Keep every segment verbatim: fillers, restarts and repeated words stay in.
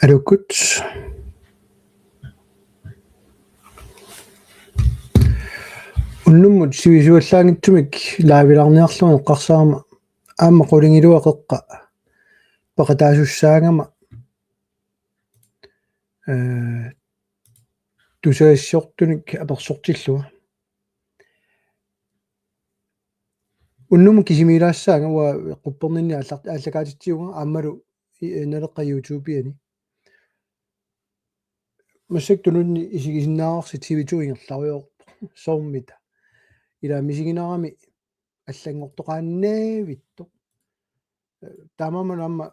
Lukut. Unnummut sivisuallaanngitsumik live-ilaarniarlugu eqqarsarama aamma qulingiluat qeqqa peqataasussaagama, eh, tusagassiortunik apersortillunga. Unnummut kisimiilaassaanga uanga qupperninni aallar-, aallakaatitsivunga aammalu i-, Naleqqap YouTube-iani. Massakkut tununni isigisinnaavarsi TV to ingerlarujoorpoq. Soormita. Ila misiginarami allanngortoqaannavittoq. Taamaammat aamma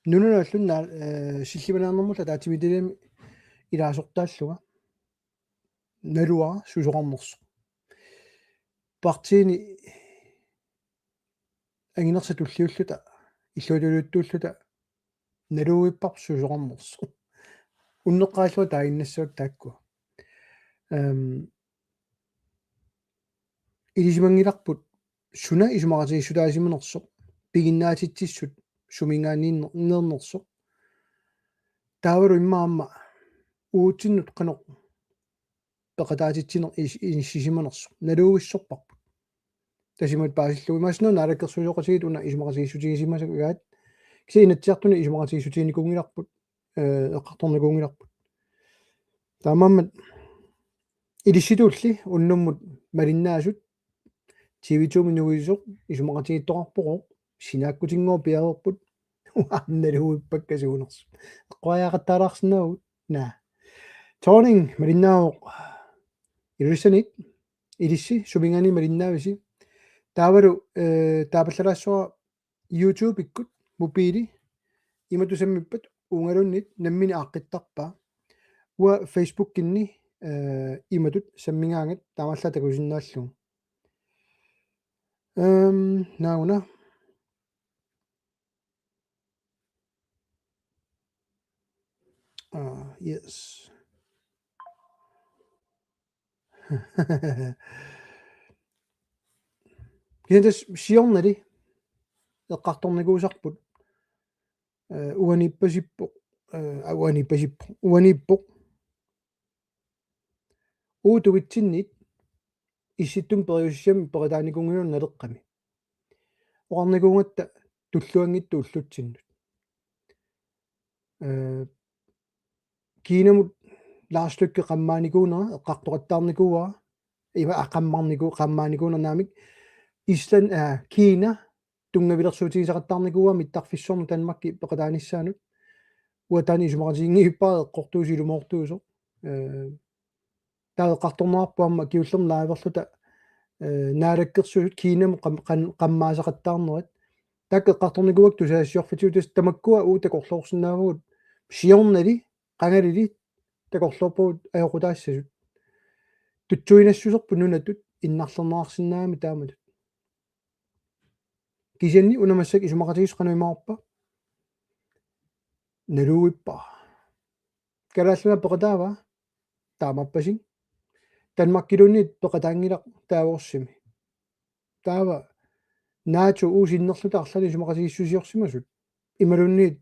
nunanut allanut, eh, sillimaniarnermullu ataatsimiititaliami ilaasortaallunga. Naluara susoqarnersoq. Partiini anginersat tulliulluta, illuatungiliuttuulluta, naluvippara susoqarnersoq. Unneqqarillunga taaginnassavat taakkua. Ehm, ilisimanngilarput suna isumaqatigiissutaasimanersoq, piginnaatitsissut suminngaanniinner-, -nernersoq. Taavalu immaqa aamma uatsinnut qanoq peqataatitsineq is-, inissisimanersoq. Naluvissorparput. Tassa imatut paasillugu. Imaassinnaavoq naalakkersuisooqatigiit una isumaqatigiissutigisimasagaat. Kisianni Inatsisartuni isumaqatigiissutiginikuunngilarput, eh, eqqartornikuunngilarput. Taamaammat ilissitulli unnummut malinnaasut TV to-mi nuisoq isumaqatigiittoqarpoq, sinaakkutinnguaq piareerput, uanga naluvippakka suunersut. Eqquaariaqattaalaarsinnaavugut. Naa. Thorning malinnaavoq Ilulissanit, ilissi suminngaanniit malinnaavisi. Taavalu, eh, taapallalaassuara YouTube-ikkut mobiili imatut sammippat uungaluunniit nammineq aaqqittarpaa. Uanga Facebookinni, eh, imatut sammigaangat taamaallaat takusinnaallugu. Ehm, naaguna. Ah, yes. Kisianni tassa siornali eqqartornikuusarput, eh, uaniippasippoq, eh, aa, uaniippasippoq, uaniippoq. Uagut tuitsinnit Issittumi periusissiami peqataanikuunnginnama Naleqqami. Oqarnikuugatta tulluanngitsut ullutsinnut. Eh, Kiinamut Lars Løkke qammaanikuunera, eqqartoqattaarnikuuara, ima aa qammarniku-, qammaanikuunera naamik, Island, eh, Kiina tunngavilersuutigisaqattaarnikuuara mittarfissuarnut Danmarki peqataanissaanut. Uanga taanna isumaqatiginngivippara eqqortuusoq ilumoortuusoq. Eh, taava eqqartorneqarpoq aamma kingullermik liverluta, eh, naalakkersuisut Kiinamut qam-, qan-, qammaasaqattaarnerat. Taakku eqqartornikuuakka tusagassiorfitsigut, tassa tamakkua uagut takorloorsinnaavagut siornali, qangalili takorloorpagut ajoqutaassasut. Tutsuinassuserput nunatut innarlerneqarsinnaammat taamatut. Kisianni una massakkut isumaqatigiissut qanoq imaappa? Naluvippara. Kalaallit Nunaat peqataava? Taamaappasinga. Danmarkiluunniit peqataanngilaq taava Aarsimi. Taava NATO uagut sinnerluta arlaannik isumaqatigiissusiorsimasut. Imaluunniit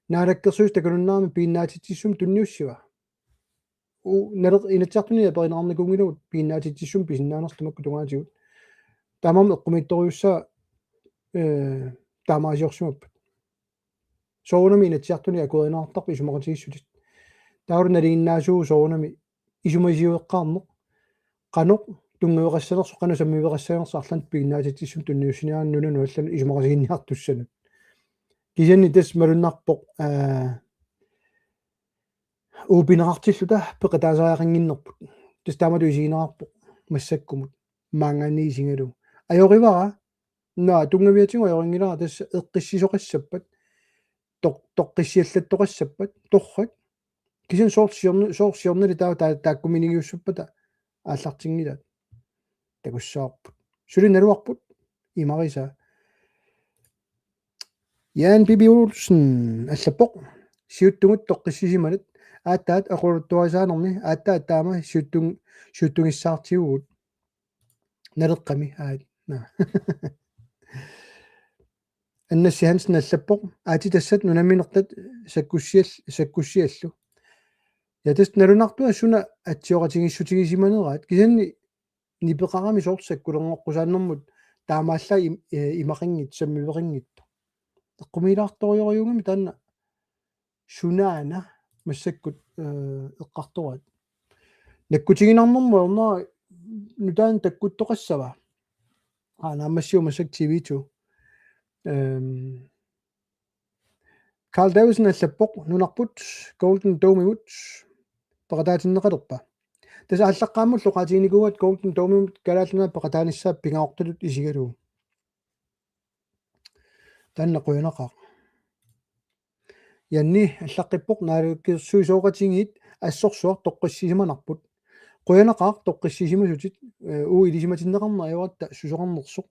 naalakkersuisut takulunnaarami piginnaatitsissumik tunniussiva? Uagut Naleq-, Inatsisartuni aperineqarnikuunngilagut piginnaatitsissumik pisinnaanersoq tamakku tungaatigut. Taamaammat eqqumiitsorujussuaq, eh, taamaasiorsimappat. Soorunami Inatsisartuni akuerineqartarput isumaqatigiissutit. Taavalu nalinginnaasuuvoq soorunami isumasiueqqaarneq. Qanoq tunngaveqassanersoq, qanoq sammiveqassanersoq arlaannik piginnaatitsissumik tunniussiniarneq nunanut allanut isumaqatiginninniartussanut. Kisianni tassa malunnarpoq, eh, uagut pineqartilluta peqataasariaqannginnerput. Tassa taamatut isigineqarpoq massakkumut maanngaanniit isigalugu. Ajorivara, naa, tunngaviatigut ajorinngilara, tassa eqqissisoqassappat, toq-, toqqissiallattoqassappat, torrak. Kisianni soorlu siorna-, soorlu siornali taava taa-, taakku minigiussappata aallartinngilaat. Takussavarput. Suli naluarput. Imarisaa. Jan Bibi Olsen allappoq: Siuttugut toqqissisimallit. Aatsaat aquluttuarisaanermi aatsaat taama siuttun-, siuttugissaartigut. Naleqqami aat. Naa. Annassi Hansen allappoq: Aatsitassat nunaminertat sakkussial-, sakkussiallu. Ja tassa nalunartua suna atsioqatigiissutigisimaneraat. Kisianni nipeqarami soorlu sakkulerneqqusaannermut taamaallaat im-, eh, imaqanngitsoq, sammiveqanngitsoq. Eqqumiilaartorujorujuugami taanna sunaana massakkut, eh, eqqartoraat. Nakkutiginarnermut ajornera nutaanik takkuttoqassava? Aa, naammassivoq massakkut T V to. Ehm, Carl Davidsen allappoq: Nunarput Golden Dome-imut peqataatinneqalerpa? Tassa aallaqqaammullu oqaatiginikuuaat Golden Dome-imut Kalaallit Nunaat peqataanissaa pingaartutut isigalugu. Taanna qujanaqaaq. Janni allaqqippoq: Naalakkersuisooqatigiit assorsuaq toqqissisimanarput. Qujanaqaaq toqqissisimasutit, eh, uu ilisimatinneqarneq ajoratta susoqarnersoq,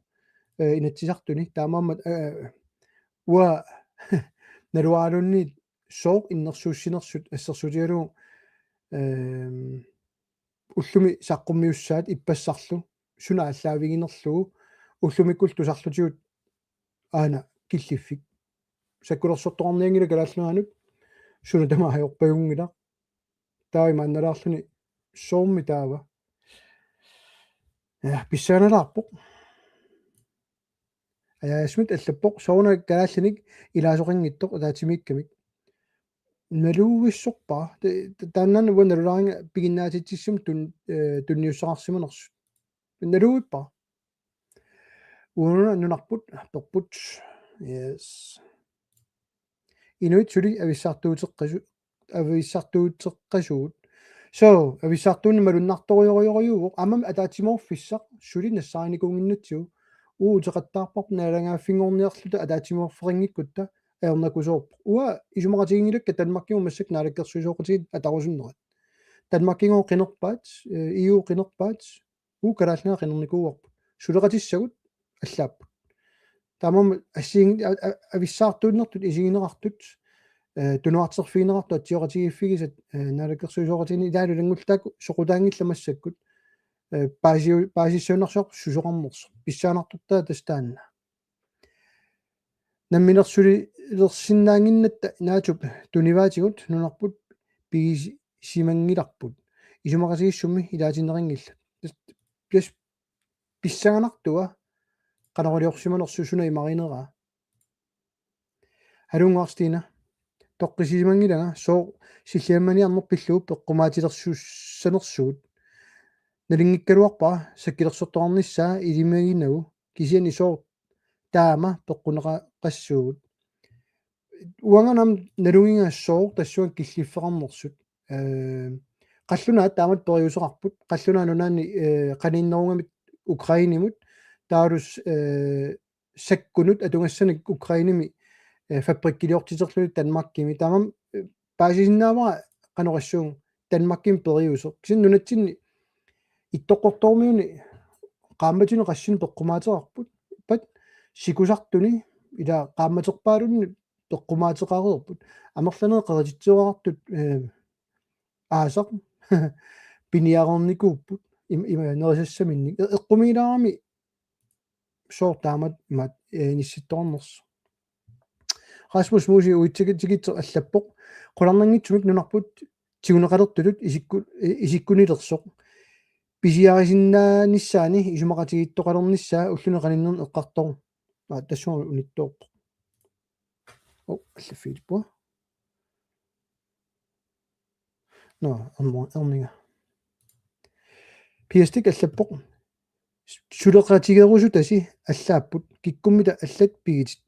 eh, Inatsisartuni. Taamaammat, eh, uanga naluaraluunniit sooq innersuussinersut assersuutigalugu, ehm, ullumi saqqummiussaat ippassarlu, suna aallaaviginerlugu, ullumikkullu tusarlutigut aana killiffik. Sakkulersortoqarnianngilaq Kalaallit Nunaannut, suna tamaat ajorpagunngilaq. Taava imaannalaarluni soormi taava. Ja, pissanganalaarpoq. Ajaasmit allappoq: Sooruna kalaallinik ilaasoqanngitsoq ataatsimiikkamik? Naluvissorpara. Ta-, ta-, taannaana uanga nalulaariga piginnaatitsissummik tun-, eh, tunniussaqarsimanersut. Naluvippara. Uunga nunarput, perput. Yes. Inuit suli avissaartuuteqqasu-, avissaartuuteqqasugut. So, avissaartuunneq malunnartorujorujorujuuvoq. Aammami ataatsimoorfissaq suli nassaarinikuunnginnatsigu. Uagut uteqattaarparput naalagaaffinngorniarluta ataatsimoorfeqanngikkutta ajornakusoorpoq. Uanga isumaqatiginngilakka Danmarkimut massakkut naalakkersuisooqatigiit atarusunnerat. Danmarkigooq qinerpaat, eh, E U qinerpaat, uagut Kalaallit Nunaat qinernikuuarput. Suleqatissagut allaapput. Taamaammat assigiin-, a-, a-, avissaartuunnertut isigineqartut, eh, tunuarterfigineqartut atsioqatigiiffigisat, eh, naalakkersuisooqatigiinni ilaalu ilanngullugit soqutaanngillat massakkut, eh, paasiu-, paasissagunarsiorput susoqarnersoq. Pissanganartortaa tassa taanna. Namminersulilersinnaannginnatta naatsup tunivaatigut nunarput pigisi-, simanngilarput. Isumaqatigiissummi ilaatinneqanngillat. Tassa, tassa pissanganartua qanoq iliorsimanersoq suna imarineraa. Aluunnguaq Stina. Toqqissisimanngilanga sooq silliammaniarneq pillugu peqqumaatilersussanersugut. Nalinngikkaluarpara sakkulersortoqarnissaa ilimaginagu kisianni sooq taama peqquneqaqassuugut. Uanga aamma nalunnginnama sooq tassunga killiffeqarnersut. Eh, qallunaat taamatut periuseqarput. Qallunaat Nunaanni, eh, qaninnerugamik Ukrainemut. Taavalu, eh, sakkunut atugassanik Ukrainemi, eh, fabrikkiliortiterluni Danmarkimi. Taamaammat, eh, paasisinnaavara qanoq issuunga Danmarkimi periuseq. Kisianni nunatsinni Ittoqqortoormiuni qaammatini qassinik peqqumaateqarput. Pat sikusartuni ila qaammaterpaalunni peqqumaateqareerput. Amerlanerit qerititsisoqartut, eh, aasaq piniareernikuupput. Im-, ima nerisassaminnik. E-, eqqumiilaarami sooq taamatut imaat, eh, inissittoqarnersoq. Rasmus Musi Uitsiki-, tikitseq allappoq: Qularnanngitsumik nunarput tiguneqalertutut isikku-, eh, isikkunilersoq. Pisiarisinnaanissaani isumaqatigiittoqalernissaa ulluni qaninnerni eqqartoq. Aa, tassunga unittoorpoq. Oh, allaffigilerpunga. Nå, ermo-, erminnga. Piastik allappoq: Suleqatigerusutasi allaapput, kikkummita allat pigitit.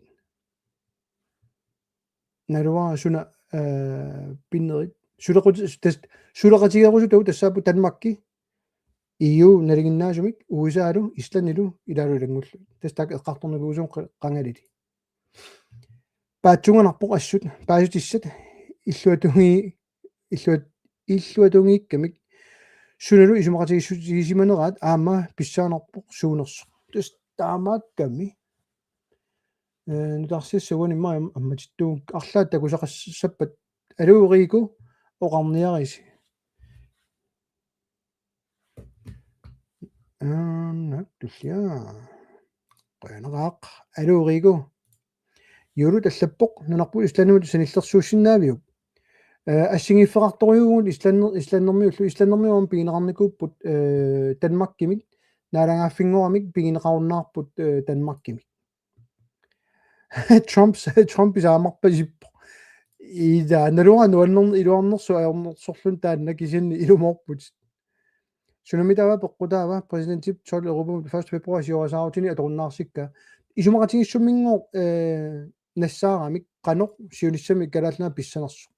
Naluara suna, eh, pinnerit. Sulequt-, tas-, suleqatigerusutagut tassaapput Danmarki, E U nalinginnaasumik, U S A-lu, Islandilu, ilaalu ilanngullugit. Tassa taakku eqqartornikuusugut qa-, qangalili. Paatsuunganarpoq assut, paasissutissat, illuatungi-, illuat-, illuatungiikkamik, sunalu isumaqatigiissutigisimaneraat aamma pissanganarpoq suunersoq. Tassa taamaakkami. Eh, nutaarsiassat uani immaqa am-, ammatittuugakkit arlaat takusaqassappat Aluu Riku oqarniarisi. Aana, tullia. Qujanaqaaq. Aluu Riku. Juulut allappoq: Nunarput Islandimut sanillersuussinnaaviuk? Eh, assigiiffeqartorujuuvugut islandner-, islandimiullu, islandimiut pigineqarnikuupput, eh, Danmarkimik, naalagaaffinngoramik pigineqarunnaarput, eh, Danmarkimik. Trump, Trump isaamarpasippoq. Ida, naluara nuanner-, iluarnersoq ajornersorluni taanna kisianni ilumoorput. Sunamitaava peqqutaava præsidentip tolv Europamut første februar siorasaarutini atorunnaarsikkaa? Isumaqatigiissuminngooq, eh, nassaaramik qanoq siunissami Kalaallit Nunaat pissanersoq.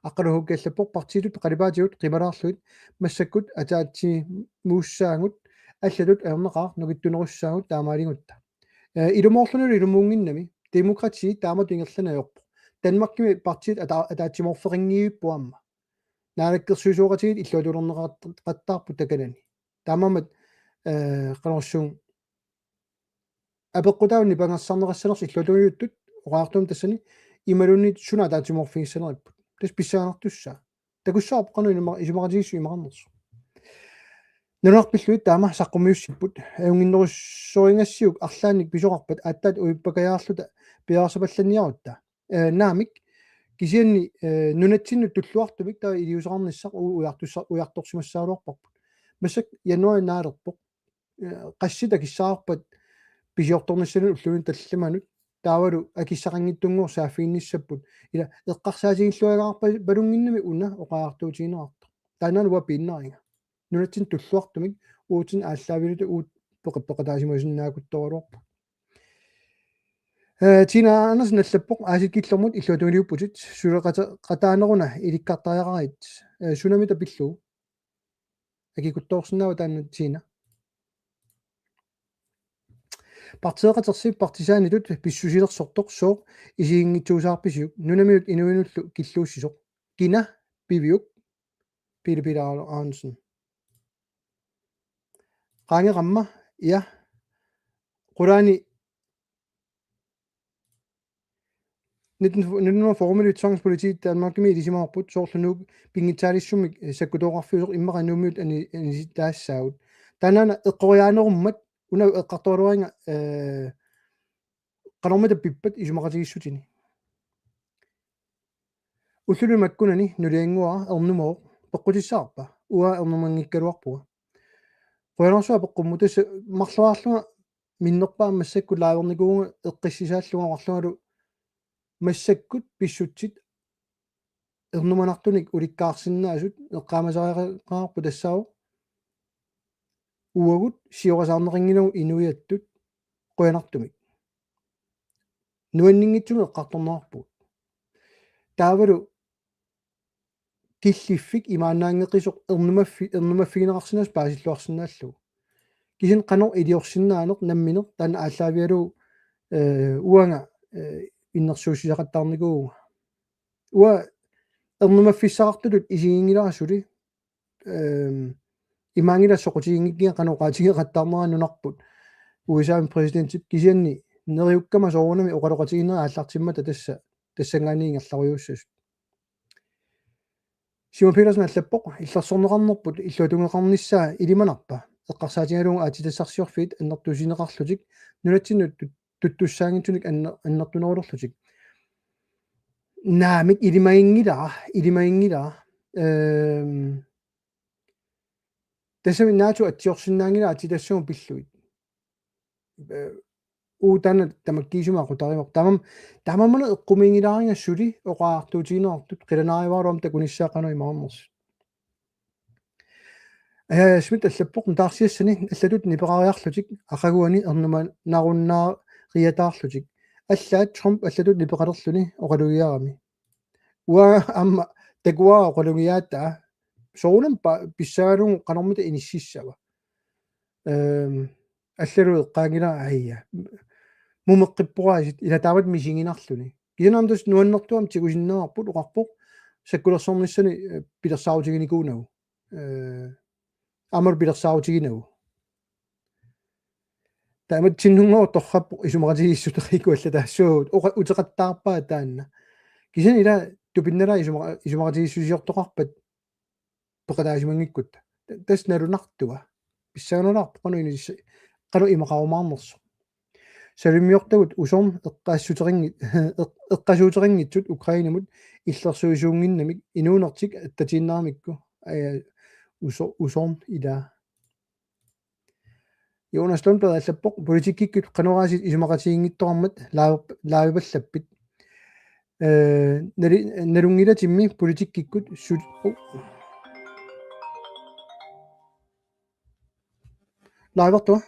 Aqqalu Hukki allappoq: Partiitut qalipaatigut qimalaarlugit massakkut ataatsimuussaagut, allatut ajornaqaaq nukittunerussaagut taamaaligutta. Eh, ilumoorlunilu ilumuunnginnami, demokrati taamatut ingerlaneq ajorpoq. Danmarkimi partiit ata-, ataatsimoorfeqanngivippoq aamma. Naalakkersuisooqatigiit illuatungerneqattaarput takanani. Taamaammat, eh, qanorsuaq apeqqutaavoq nipangersaarneqassanersoq illuatungiliuttut oqariartuummat tassani imaluunniit suna ataatsimoorfigissaneripput. Tassa pissanganartussaaq. Takussavarput qanoq inuma-, isumaqatigiissut imaqarnersoq. Nunarput pillugit taama saqqummiussipput. Ajunnginnerussorigassiuk arlaannik pisoqarpat aatsaat uippakajaarluta piareersapallanniarutta. Eh, naamik, kisianni, eh, nunatsinnut tulluartumik taava iliuuseqarnissaq u-, ujartussa-, ujartorsimassagaluarparput. Massakkut januaari naalerpoq. Eh, qassit akissaqarpat pisiortornissaannut ulluni tallimanut, taavalu akissaqanngitsunngooq saaffiginnissapput, ila eqqarsaatigilluagarpa-, palunnginnami una oqariartuutigineqartoq. Taannaana uanga piinnariga. Nunatsinnut tulluartumik uatsinnut aallaavigaluta uagut peqippeqataasimasinnaakuttoraluarput. Eh, Tina Andersen allappoq: Aasiit killormut illuatungiliupputit, suleqata-, qataaneruna ilikkartariaqarit, eh, sunamita pillugu? Akikuttoorsinnaava taanna Tina? Partiit qatersi partisaanitut pissusilersortoq sooq isiginngitsuusaarpisiuk? Nunamiut inuinullu killuussisoq. Kina piviuk? Pele Peter Aronsen. Qaangeqarma, ja. Qulaani nitten, nitten hundrede og fyrre-mi tvangspoliti Danmarkimi ilisimavarput, soorlu Nuuk pinngitsaalissummik, eh, sakkutooqarfiusoq immaqa Nuummiut ani-, anisitaassaagut. Taannaana eqqoriaanerummat una eqqartoraluariga, eh, qanormita pippat isumaqatigiissutini. Ulluni makkunani nuliannguara ernumavoq, peqqutissavarput? Uanga ernumanngikkaluarpunga. Qujanarsuaq peqqummut. Tassa marloriarlunga minnerpaamik massakkut live-ernikuuvunga eqqissisaallunga oqarlungalu massakkut pissutsit ernumanartunik ulikkaarsinnaasut eqqaamasariaqarparput tassaavoq uagut siorasaarneqanngilagut inuiattut qujanartumik. Nuanninngitsumik eqqartorneqarpugut. Taavalu killiffik imaannaanngeqisoq ernumaffi-, ernumaffigineqarsinnaasoq paasilluarsinnaallugu. Kisianni qanoq iliorsinnaaneq nammineq taanna aallaavigalugu, eh, uanga, eh, innersuussisaqattaarnikuuvunga. Uanga ernumaffissaqartutut isiginngilara suli, ehm, imaanngilaq soqutiginngikkiga qanoq oqaatigeqattaarnera nunarput U S A-mi præsidentip, kisianni neriukkama soorunami oqaloqatigiinnerit aallartimmata tassa tassanngaanniit ingerlarujuussasut. Simon Petersen allappoq: Illersorneqarnerput illuatungeqarnissaa ilimanarpa? Eqqarsaatigalugu aatsitassarsiorfiit annertusineqarlutik nunatsinnut tut-, tuttussaanngitsunik anner-, annertunerulerlutik. Naamik, ilimaginngilara, ilimaginngilara. Ehm, tassami NATO atsiorsinnaanngilaq aatsitassagut pillugit. Eh, uagut taanna tamakkiisumik aqutarivarput. Taamaam-, taamaammat eqqumiigilaariga suli oqariartuutigineqartut, qilanaarivaarluarmik takunissaa qanoq imaqarnersut. Aja Schmidt allappoq: Nutaarsiassani allatut nipeqariarlutik aqaguani ernumanarunnaariataarlutik. Allaat Trump allatut nipeqalerluni oqalugiarami. Uanga aamma takuara oqalugiaataa, soorunami pa-, pissagalugu qanormita inississava. Ehm, allalu eqqaanngilaq, aja. Mumeqqipporaasiit, ila taamatut misiginarluni. Kisianni aamma tassa nuannertuumik tigusinnaavarput, oqarpoq sakkulersornissani, eh, pilersaarutiginikuunagu. Eh, aammalu pilersaarutiginnagu. Taamatsinnunngooq torrappoq isumaqatigiissut, eqikkut allatut taassuma oqa-, uteqattaarpaa taanna. Kisianni ila tupinnalaaq isumaqa-, isumaqatigiissusiortoqarpat peqataasimanngikkutta. Ta-, tassa nalunartua. Pissanganalaarpoq qanoq inissisi-, qanoq imaqarumaarnersoq. Salimmiortagut usorn eqqaassuteqanngit-, eq-, eqqaasuuteqanngitsut Ukrainemut illersuisuunnginnamik inuunertik attatiinnaramikku. Aja, uso-, usorn ila. Jonas Lundblad allappoq: politikkikkut qanoraasiit isumaqatiginngittoqarmat laav-, laavipallappit. Eh, nali-, nalunngilatimmi politikkikkut sut-, oh. Laavertua?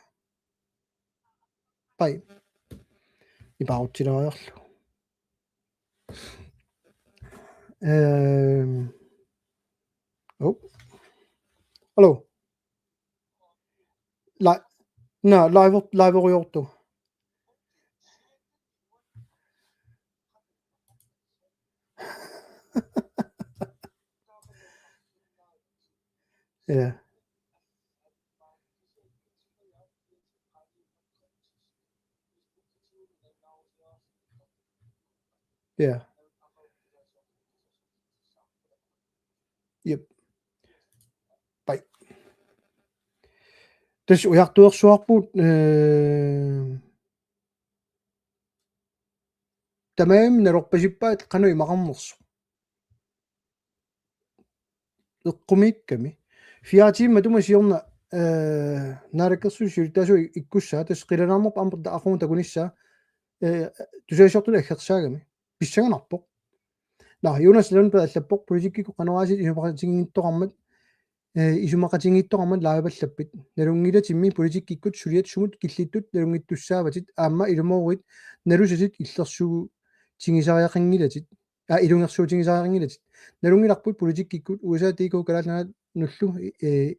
Pai. Ipaarutsilaariarlu. Ehm. Oh. Hallo. La-, na, live, live oriortu. Ja. Ja. Jep. Pai. Tassa ujartuersuarput, eh, tamarmik nalorpasippaat qanoq imaqarnersoq. Eqqumiikkami. Fire timer matuma siorna, eh, naalakkersuisut siulittaasuat ikkussaat, tassa qilanaarnerput aamma aqagu takunissaa, eh, tusagassiortunik aggersaagami. Pissanganarpoq. Nå, Jonas Lundblad allappoq: politikkikkut qanoraasiit isumaqatiginngittoqarmat, eh, isumaqatiginngittoqarmat laavipallappit. Nalunngilatimmi politikkikkut suliat sumut killittut nalunngittussaavatit aamma ilumooruit nalusatit illersuutigisariaqanngilatit. Aa, ilungersuutigisariaqanngilatit. Nalunngilarput politikkikkut U S A D K Kalaallit Nunaannullu, eh,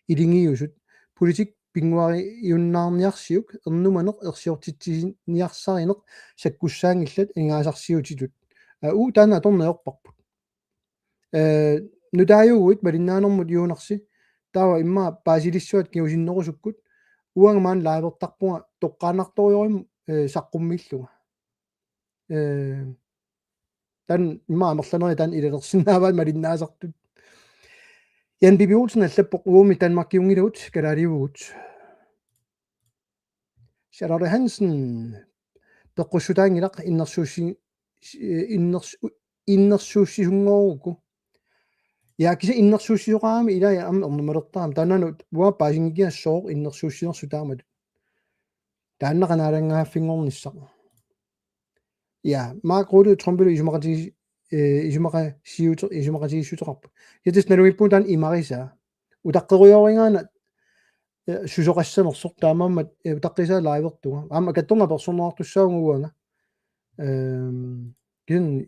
ilingiusut. Politik pinnguariunnaarniarsiuk ernumaneq ersiortitsiniarsarineq sakkussaanngillat aningaasarsiutitut. Aa, uu taanna atorneq ajorparput. Eh, nutaajuguit malinnaanermut Juunarsi. Taava immaqa paasilissuat kingusinnerusukkut. Uanga maani laavertarpunga toqqaannartorujorujummik, eh, saqqummiillunga. Eh, taanna immaqa amerlanerit taanna ilalersinnaavaat malinnaasartut. Jan Bibi Olsen allappoq: uumi Danmarkiunngilagut kalaaliuvugut. Charlotte Hansen: peqqussutaanngilaq innersuussi-, inners-, innersuussisunngoruku. Ja, kisianni innersuussisoqarami ilai aamma ernumalertarami. Taannaana uanga paasinngikkikka sooq innersuussinersut taamatut. Taanna qanaalangaaffinngornissaq. Ja, Mark Rutte: Trumpilu isumaqati-, eh, isumaqasiute-, isumaqatigiissuteqarpoq. Ja tassa nalunngipput taanna imarisaa. Utaqqerujoorigaanni, eh, susoqassanersoq taamaammat, eh, utaqqisaa laavertunga. Aamma kattorna apersorneqartussaavunga uanga. Ehm, kisianni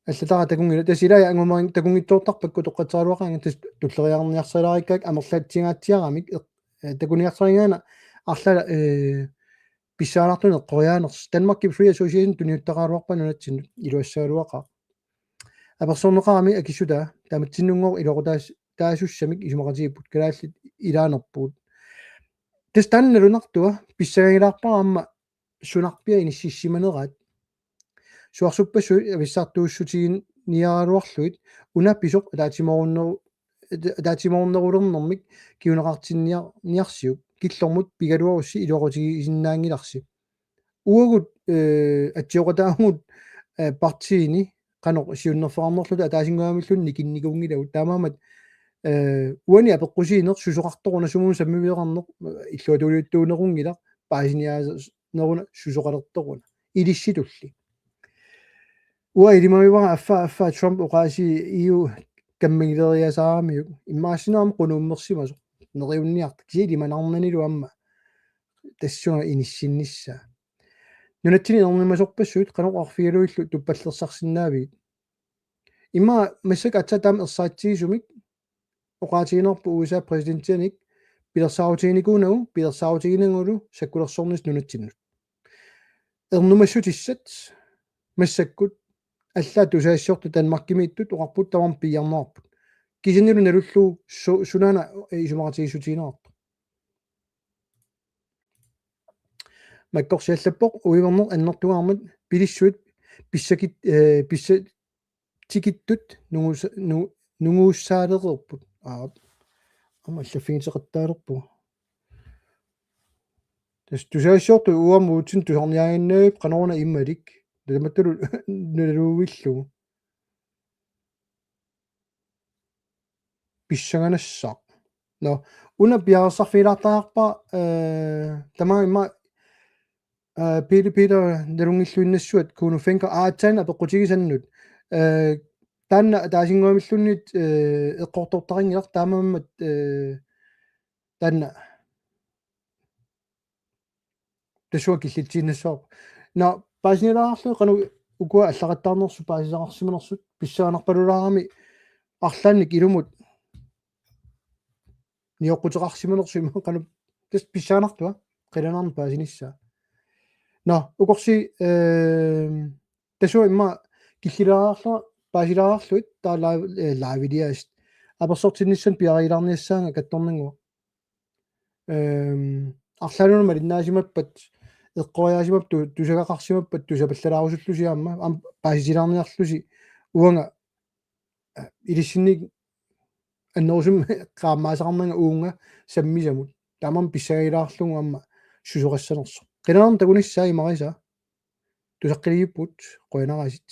allatara takunngilaq. Tassa ilai angumerinngilagut takunngitsoortarpakka utoqqatseraluaqaanga, tassa tulleriiaarniarsarilaarikkakkit amerlatsigaatsiaramik, eh, takuniarsarigaanni arlala, eh, pissanganartunik eqqoriaanersoq. Danmarkip Free Association tuniuttaraluarpaa nunatsinnut iluassagaluaqaaq. Apersorneqarami akissutaa tamatsinnunngooq iluaqutaas-, taasussamik isumaqatigiipput, kalaallit ilaanerpugut. Tassa taanna nalunartua pissangagilaarpara aamma sunarpiaq inississimaneraat. Suarsuppassuit avissartuussutiginiaraluarlugit una pisoq ataatsimoorunneru-, ataatsimoorunnerulernermik kinguneqartinniar-, niarsiuk. Killormut pigaluarussi iluaqutigisinnaanngilarsi. Uagut, eh, atsioqataavugut, eh, partiini qanoq siunnerfeqarnerluta ataasinnguamilluunniit nikinnikuunngilagut. Taamaammat, eh, uani apeqqusiineq susoqartoq una sumut sammiveqarneq, eh, illuatungiliuttuunerunngilaq, paasiniaaneruna susoqalertoruna. Ilissitulli. Uanga ilimagivara affaa, affaa Trump oqaasii E U kammagileriasaaramiuk. Imaassinnaavoq qunuummersimasoq. Neriunniarta. Kisianni ilimanarnanilu aamma tassunga inissinnissaa. Nunatsinni ernumasorpassuit qanoq oqarfigalugillu tuppallersarsinnaavigit? Immaqa massakkut aatsaat taama ersaritsigisumik oqaatigineqarpoq U S A præsidentianik pilersaarutiginikuunagu, pilersaarutiginagu sakkulersornissaq nunatsinnut. Ernumassutissat massakkut allaat tusagassiortut Danmarkimiittut oqarput tamarmik piiarneqarput. Kisiannili nalullugu su-, sunaana isumaqatigiissutigineqartoq. Makkorsi allappoq: uiverneq annertungaarmat pilissuit pissakit-, eh, pissa-, tikittut nungusa-, nu-, nunguussaalereerput. Aap. Aamma allaffigiteqattaalerpugut. Tassa tusagassiortut uagut uutsin tusarniaaginnavippoq qanoruna immalik. Tamattulu nalunngillugu. Pissanganassaaq. Nå, una piareersarfigilaartariaqarpara, eh, tamaanga immaqa, eh, Peter, Peter nalunngilluinnassuat Kuno Fencker aatsaat apeqqutigisannut. Eh, taanna ataasinnguamilluunniit, eh, eqqortortaqanngilaq taamaammat, eh, taanna tassunga killitsiinnassavarput. Nå, paasinialaarlugit qanoq ukua allaqattaarnersut paasisaqarsimanersut pissanganarpalulaarami arlaannik ilumut nioqquteqarsimanersut ima qanoq tassa pissanganartua qilanaarneq paasinissaa. Nå, ukorsi, eh, tassunga immaqa killilaarlunga paasilaarlugit taava live-, eh, live-iliaasut. Apersortinnissamut piareerlaarniassaanga kattornannguaq. Ehm, arlaannut malinnaasimappat, eqqoriaasimappat, tu-, tusagaqarsimappat, tusapallalaarusullusi aamma, aamma paasitilaarniarlusi uanga, eh, ilissinnik annerusumik qaammaasaqarnanga uunga sammisamut. Taamaammat pissangagilaarlugu aamma susoqassanersoq. Qilanaarneq takunissaa imarisaa. Tusaqqiliipput, qujanaraasit.